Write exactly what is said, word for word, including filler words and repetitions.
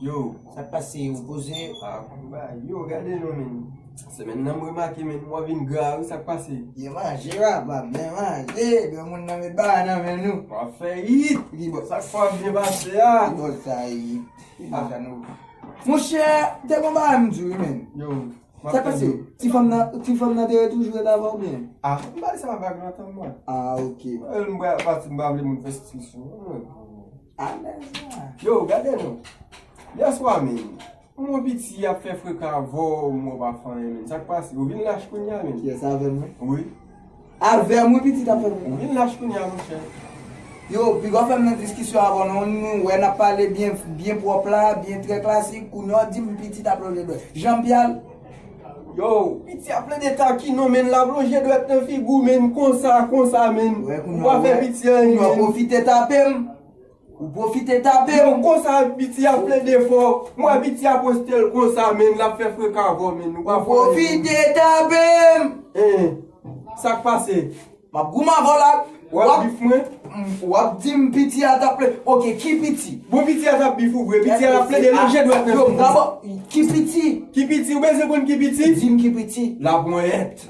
Yo, sa k pase, ou poze? Ah, yo, gade non, men. Semèn nan, m remake, men, mwen vin gra, wi, sa k pase? Byen manje, papa, byen manje. Granmoun nan met bagay nan men nou. W ap fè it. Li bon. Sa k fè w ap byen pase a? Li bon sa, it. Li bon sa, nou. Monchè, te gon bagay m di w, wi, men. Yo, m ap tande w. Sa k pase? Ti fanm nan, ti fanm nan te toujou ret avè w, byen? Ah, m pale sa vag lontan, mwen. Ah, ok. Mwen, m pa, pati, m pa vle moun fè stil sou mwen. Alèz la. Yo, gade non. Yèswa, men. Yon piti ap fè frekan avè w, m wè w pa fè anyen, men. Sa k pase? Ou vin lach kounye a, men. Kiyès, avè m, wi? Wi. Avè m, wi, pitit ap fè frekan. Ou vin lach kounye a, monchè. Yo, piga w fè m nan diskisyon avè w, non, nou wè n ap pale byen, byen pwòp la, byen trè klasik, kounye a w di m pitit ap lonje dwèt. Jan m pral? Yo, piti ap plede takin w, men, l ap lonje dwèt nan figi w, men, konsa, konsa, men. Ou pa fè piti anyen, men. Ou pwofite tape m. Ou pwofite tape m. Yo, konsa piti a plede fò. M wè piti a poste l konsa, men, l ap fè frekan avè w, men. Ou pa fè anyen, men. Ou pwofite tape m. Eh, sa k pase? M ap goumen avè w la. W ap bif mwen? W ap di m piti a t ap plede. Ok, ki piti? Bon, piti a t ap bif ou vre. Piti a t ap plede lonje dwèt nan figi w. Yo, dabò, ki piti? Ki piti? Ou bezwen konn ki piti? Di m ki piti. Laponyèt.